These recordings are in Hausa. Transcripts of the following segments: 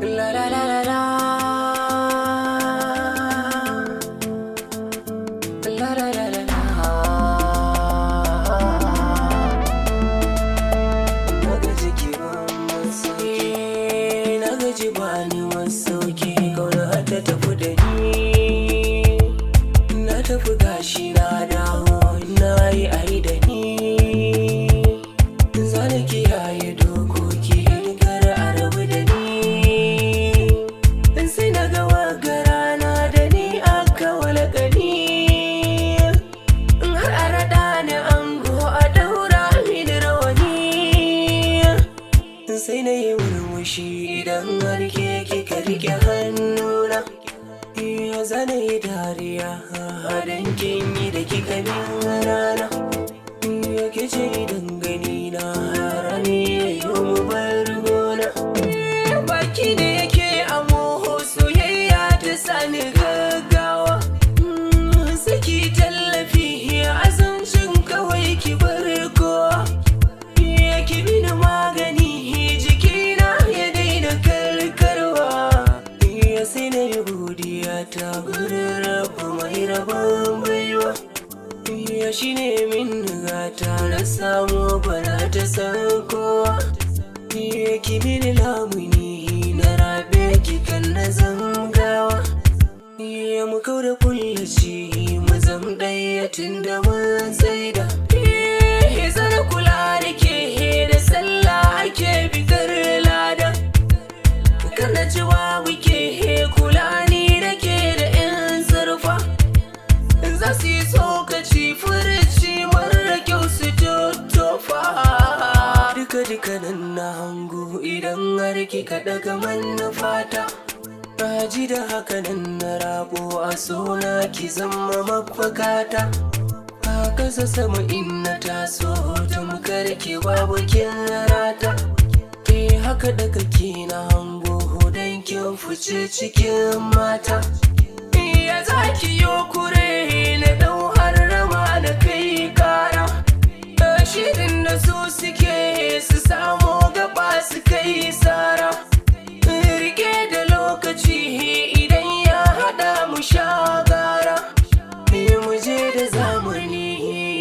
La la la la la. La la la la la. Na gaji ki ban masauki, na gaji bani masauki, kauna ta tafi da ni. Na tafi gashi na dawo, na yi ayi da ni. Zan kiyaye dokoki kar a rabu da ni. Sai na ga wagarana da ni aka walakani. Har a raɗa ni ango a daura mini rawani. Sai na yi murmushi idan har ke kika rike hannuna. Ya zana yi dariya dan kin yi da kika min rana. Ya kice idan gani na harami ya yi mu bar gona. Baki da yake amo soyayya ta sani gaggawa. Saki tallafi azancin kawai ki bar kowa. Ya ki bini magani jikina ya daina karkarwa. Ya sai na yi godiya ta gurin rabu mai rabon baiwa. Ya shi ne min gata na samu bana ta san kowa. Ya ki mini lamuni na rabe ki kan na zangawa. Ya mu kau da kullaci mu zam ɗaya tun da mun tsaida. Zara kula da ke da sallah ake bitar lada. Kana cewa muke kula ni da ke da 'yan zarfa. Za su yi tsokaci furici mara kyau su totofa. Duka duka nan na hango idan har kika daga manufata. Na ji da haka nan na rabo a sona ki zama mafakata. A kasa sama in na taso tamkar ki babu kin rata. Eh haka da kake na hango dan kin fice cikin mata. Ya za ki yo kure na dau harrama na kai kara. Shirin da su suke su samo gaba su kai sara. Rike da lokaci idan ya hada mu shagara. Mu je da zamani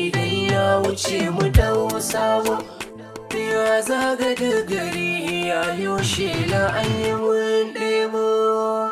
idan ya wuce mu dau sabo. Ya zaga da gari ya yo shela an yi mun ɗebo.